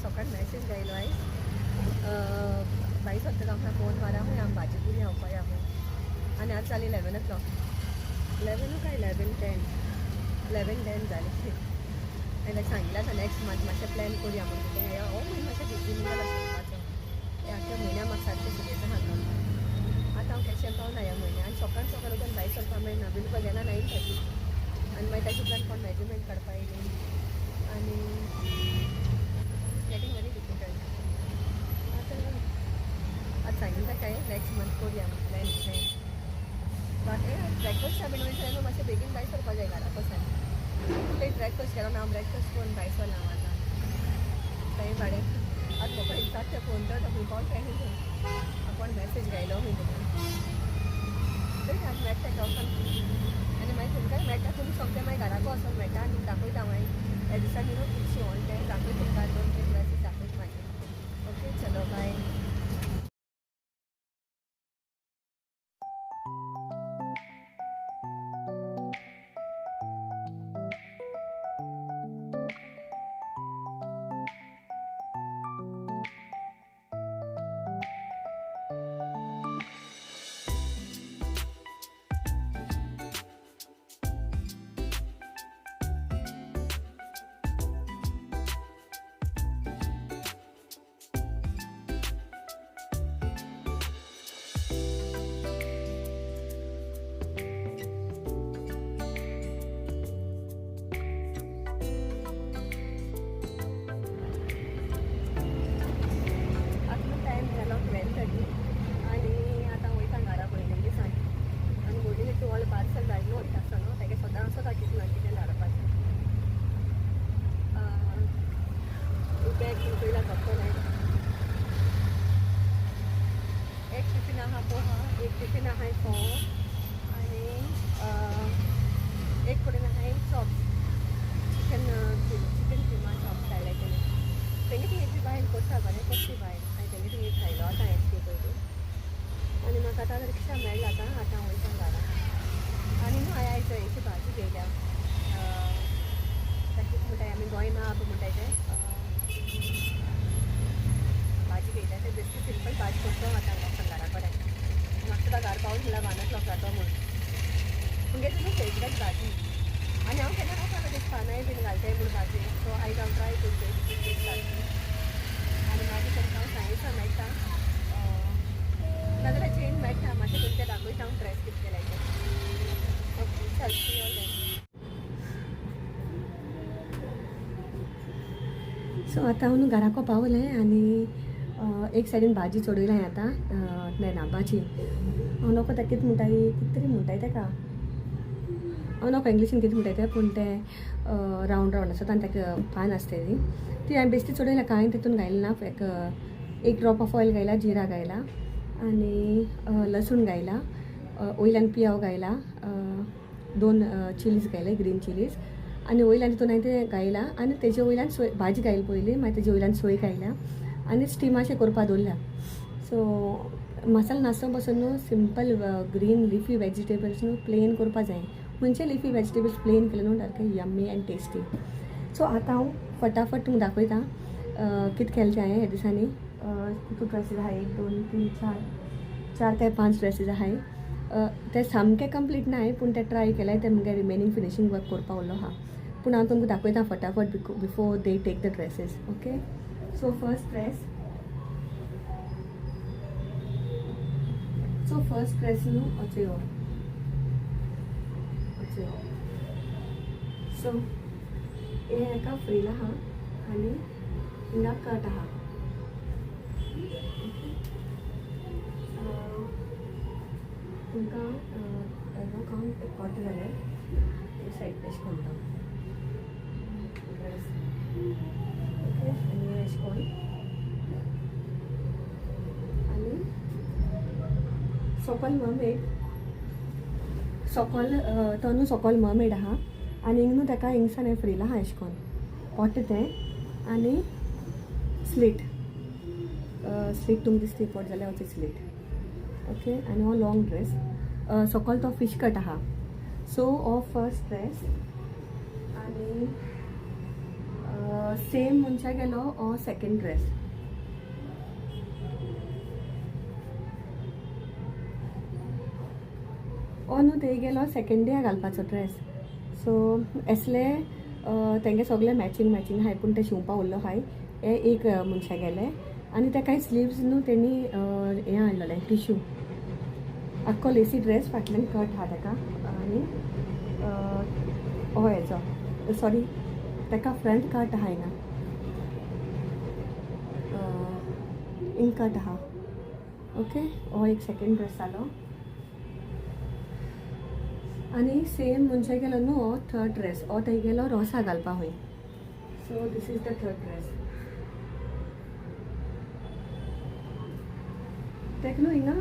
म्हाका सकाळ मॅसेज घायलो आयज बाई सोदता आमकां फोन मारा खंय आमी भाजी पुरी खावपा या खंय. आनी आतां जाली 11 o'clock, 11 काय 11:10, 11:10 जाली. आनी ताका सांगिल्लें आतां नेक्स्ट मंथ मातशें प्लॅन करुया म्हणून. कितें हो म्हयनो मातशें बिजी म्हणून शिकपाचो, हे आख्या म्हयन्या म्हाका सारकें सुरयेचो आहा काम. आतां हांव कॅशें पावना ह्या म्हयन्या. आनी सकाळ सकाळ वचून भायर सरपाक मेळना, बिलकूल येना 9:30. आनी मागीर ताजे उपरांत कोण मेजरमेंट काडपा येयली आनी गेटींग व्हेरी डिफिकल्ट. आतां आतां सांगिल्लें ताका नेक्स्ट मंथ करुया प्लॅन इतलें. बाकी ब्रेकफास्ट बीन वयता न्हू, मातशें बेगीन भायर सरपा जाय घरा पसून. ते ब्रेकफास्ट केलो ना हांव, ब्रेकफास्ट करून भायर सरला हांव आतां थंय भाडें. आतां म्हाका इन्फॅक्ट फोन तर खंय पावल काय न्ही, कोण मॅसेज घायलो खंय तुका थंय आतां मेळटा वचोन. आनी मागीर तुमकांय मेळटा, तुमी सोमतें मागीर घराको वचोन मेळटा आनी तुमकां दाखयता मागीर ह्या दिसांनी न्हू कितें शिंवण तें दाखयता तुमकां, 2-3 ड्रेसीस दाखयता मागीर. ओके चलो बाय. आतां टायम जालो 12:30 आनी आतां वयता घरा पयलीं दिसान. आनी बोडीन तूं व्हडलें पार्सल धाडून वयता आसता न्हू, तेगे सदां आसता कितें ना कितें धाडपाचें. बॅग बीन पयला धक्को नाय. एक टिफीन आहा पोहा, एक टिफीन आहा फोव आनी एक कडेन आहा chops, chicken chicken keema chops खायले तेणें. तेंगे ती एक बायल करता, बरें करती बायल. आनी तेंगे ती खायलो आतां एक पयलीं. आनी म्हाका आतां रिक्षा मेळ्ळा, आतां आतां वयता घरा. आनी न्हू हांवें आयज हेची भाजी घेयल्या, ताका कितें म्हणटाय आमी, गोंय ना म्हणटाय तें भाजी घेयल्या. ते बेश्टी सिंपल भाजी करता आतां वचोन घरा कडेन. म्हाका सुद्दां घर पावून म्हणल्यार 1 o'clock जातो म्हूण. मुगे तुजी फेवरेट भाजी आनी हांव केन्ना खातां ते पानांय बीन घालताय म्हूण भाजी. सो आयज हांव ट्राय करता टेस्ट सारकी आनी मागीर तुमकां हांव सांगता मेळटा, नाजाल्यार चेंज मेळटा मातशें तुमकां दाखयता हांव ड्रेस कितें केलाय तें. ओके चल, सी you then. सो आतां हांव न्हू घराको पावलें आनी एक सायडीन भाजी चडयला आतां नेनाबाची. हांव नको ताका कितें म्हणटाय, कितें तरी म्हणटाय ताका, हांव नको इंग्लिशीन कितें म्हणटाय तें, पूण तें रावंड रावंड आसता आनी ताका पान आसता ती. ती हांवें बेश्टी चडयल्या, कांय तितून घायलें ना. एक एक ड्रॉप ऑफ ऑयल घायला, जिरा घायला आनी लसूण घायला, वयल्यान पियाव घायला, 2 चिलीज घायले, ग्रीन चिलीज, आनी वयल्यान तितून हांवें तें घायला. आनी तेजे वयल्यान सोय भाजी घायली पयली, मागीर तेजे वयल्यान सोय घायल्या आनी स्टिमाशें करपा दवरल्या. सो मसाला नासतो बसून न्हू सिंपल ग्रीन लिफी वेजिटेबल्स न्हू प्लेन करपा जाय. खंयचे लिफी वेजिटेबल्स प्लेन केले न्हू सारकें यम्मी एंड टेस्टी. सो आतां हांव फटाफट तुमकां दाखयता कितें केलें तें हांवें ह्या दिसांनी. कितू ड्रेसीस आहाय, 1 2 3 4, 4 काय 5 ड्रेसीस आहाय. ते सामके कंप्लीट नाय, पूण ते ट्राय केले, ते मुगे रिमेनींग फिनिशींग वर्क करपा उरलो आहा. पूण हांव तुमकां दाखयता फटाफट before they take the dresses. Okay, so first dress, so first dress न्हू अचो यो, अचो यो. सो हे एका फ्रील आहा आनी हिंगा कट आहा. तुमकां काउंट कट जालें सायड अशें कोणता ड्रेस. ओके, आनी अशें कोण आनी सोकोल मर्मेड, सोकोल तो न्हू सोकोल मर्मेड आहा. आनी हिंग न्हू ताका हिंगसान हें फ्रील आहा अशें कोन्न पोट तें आनी स्लीट, स्लीट तुमकां दिसता पोट जाल्यार वचून स्लीट. ओके, आनी हो लॉंग ड्रेस, सोकोल तो फिश कट आहा. सो हो फर्स्ट ड्रेस. आनी सेम मनशा गेलो हो सेकंड ड्रेस. हो न्हू ते गेलो सेकंड डे घालपाचो ड्रेस. सो एसले तेंगे सगळे मॅचिंग मॅचिंग आहाय, पूण ते शिंवपा उरलो आहाय. हे एक मनशा गेले आनी तेकाय स्लिव्स न्हू तेणी हें हाडलेलें टिश्यू. आख्खो लेसी ड्रेस फाटल्यान कट आहा तेका. आनी हो हेजो सॉरी तेका फ्रंट कट आहा हिंगा इन कट आहा. ओके, हो एक सेकेंड ड्रेस जालो. आनी सेम मनशा गेलो न्हू हो थर्ड ड्रेस. हो थंय गेलो रोसा घालपा खंय. So this is the third dress. तेका न्हू हिंगा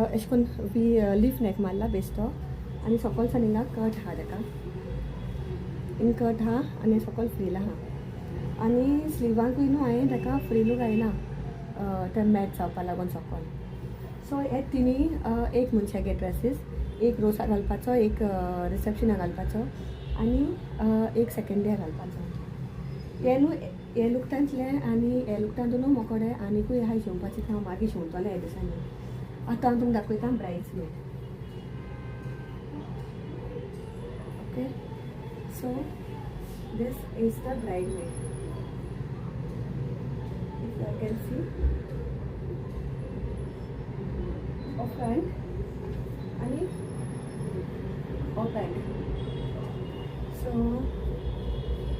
अशें करून वी लीफ नेक मारला बेश्टो आनी सकयल सान हिंगा कट आहा तेका. हिंग कट आहा आनी सकयल फ्रील आहा. आनी स्लिवांकूय न्हू हांवें तेका फ्रिलू घायला ते मॅच जावपा लागून सकयल. सो हे तिनी एक मनशागे ड्रेसीस, एक रोसा घालपाचो, एक रिसेप्शना घालपाचो आनी एक सेकेंड डे घालपाचो. हे न्हू हे लुगटांतले आनी हे लुगटांत न्हू मोकोडे आनीकूय आहाय शिंवपाचे, ते हांव मागीर शिंवतलें ह्या दिसांनी. आतां हांव तुमकां दाखयता bridesmaid. Okay, so this is the bridesmaid. If you can see हो फ्रंट आनी हो बॅक. सो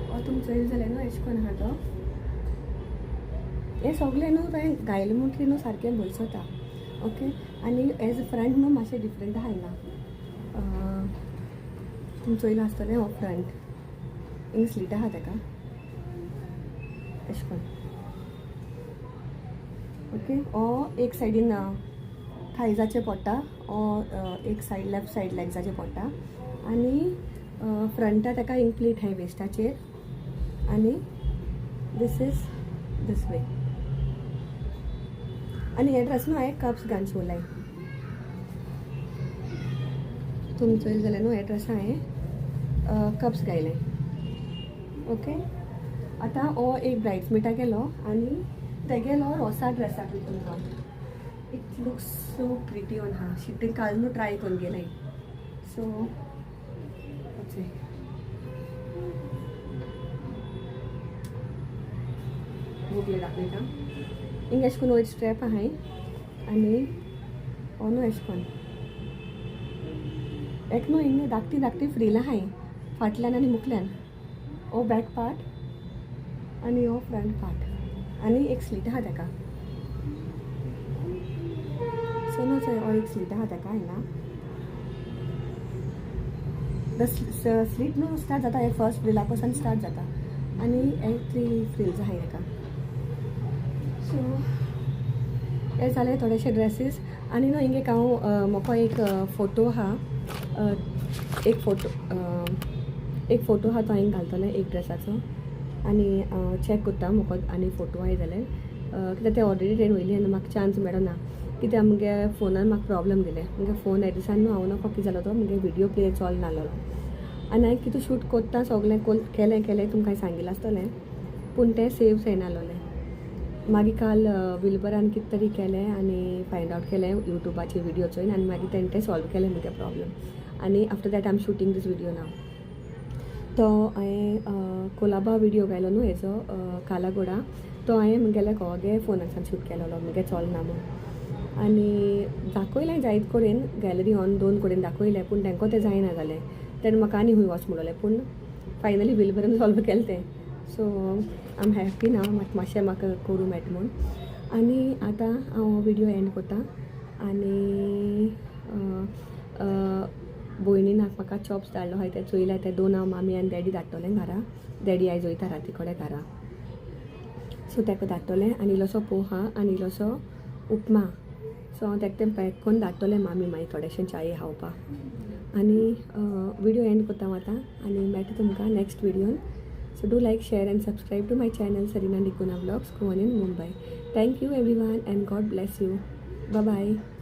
हो तुमचो चोयल जाल्यार न्हू एशें कोन्न आहा तो. हें सगळें न्हू तुवें घायलें म्हणटकीर न्हू सारकें भंयसता. ओके, आनी एज फ्रंट न्हू मातशें डिफरंट आहा हिंगा. तुमी चोयलां आसतलें हो फ्रंट हिंग स्लीट आहा तेका एशें कोन्न. ओके, हो एक सायडीन थायजाचे पडटा, हो एक सायड लेफ्ट सायड लेग्साचे पडटा. आनी फ्रंटा तेका हिंग प्लेट आहाय वेस्टाचेर. आनी this is this way. आनी हे ड्रेस न्हू हांवें कप्स घालून शिंवलाय. तुमी चोयल जाल्यार न्हू हे ड्रेस हांवें कप्स घायले. ओके, आतां हो एक ब्रायड्समेटा गेलो आनी तेगेलो रोसा ड्रेसाक तुमकां. It looks so pretty on हा. शी काल न्हू ट्राय करून गेलें. सो बुकले दाखयता. हिंग एशें करून वयर स्ट्रेप आहाय आनी हो न्हू एशें करून एक न्हू हिंग धाकटी धाकटी फ्रील आहाय फाटल्यान आनी मुखल्यान. हो बॅक पार्ट आनी हो फ्रंट पार्ट आनी एक स्लीट आहा तेका. सो न्हू चोय हो एक स्लीट आहा तेका हिंगा. The slit न्हू स्टार्ट जाता हे फर्स्ट फ्रिला पासून स्टार्ट जाता आनी हे 3 फ्रिल्स आहाय तेका. सो हे जाले थोडेशे ड्रेसीस. आनी न्हू हिंगे हांव म्हाका एक फोटो आहा, एक फोटो आहा तो हांवें घालतलें एक ड्रेसाचो. आनी चॅक करता म्हाका आनी फोटो आहाय जाल्यार, कित्याक ते ऑलरेडी ट्रेन वयली आनी म्हाका चान्स मेळना. कित्याक मुगे फोनान म्हाका प्रॉब्लम दिलें. मुगे फोन ह्या दिसान न्हू हांव नको कितें जालो तो मुगे व्हिडियो प्ले चल नासलो. आनी हांवें कितें शूट कोत्ता सगळें केलें केलें तुमकां सांगिल्लें आसतलें, पूण तें सेव जायनासलें. मागीर काल विल्बरान कितें तरी केलें आनी फायंड आवट केलें यूट्यूबाचेर व्हिडियो चोयन आनी मागीर तेणें तें सॉल्व केलें मुगे प्रॉब्लम. आनी after that I am shooting this video now. तो हांवें कोलाबा व्हिडियो घायलो न्हू हेजो कालागोडा, तो हांवें मुगेल्या घोवागे फोनासान शूट केलेलो मुगे चलना म्हूण. आनी दाखयलें जायत कडेन गॅलरी ऑन 2 कडेन दाखयलें, पूण तांकां तें जायना जालें. तेणें म्हाका आनी खूंय वच म्हणलें, पूण फायनली विल्बरान सॉल्व केलें तें. सो I am happy ना मातशें म्हाका करूं मेळटा म्हूण. आनी आतां हांव व्हिडियो एंड करता. आनी भयणीन म्हाका चॉप्स धाडलो आहाय ते चोयल्या, ते 2 हांव मामी आनी डॅडी धाडटलें घरा. डॅडी आयज वयता राती कडेन घरा. सो ताका धाडटलें आनी इल्लोसो पोहा आनी इल्लोसो उपमा. सो हांव ताका तें पॅक करून धाडटलें मामी मागीर थोडेशें चाये खावपा. आनी व्हिडियो एंड करता हांव आतां आनी मेळटा तुमकां next व्हिडियोन. So do like, share and subscribe to my channel Sarina D'Cunha Vlogs, Goan in Mumbai. Thank you everyone and God bless you. Bye bye.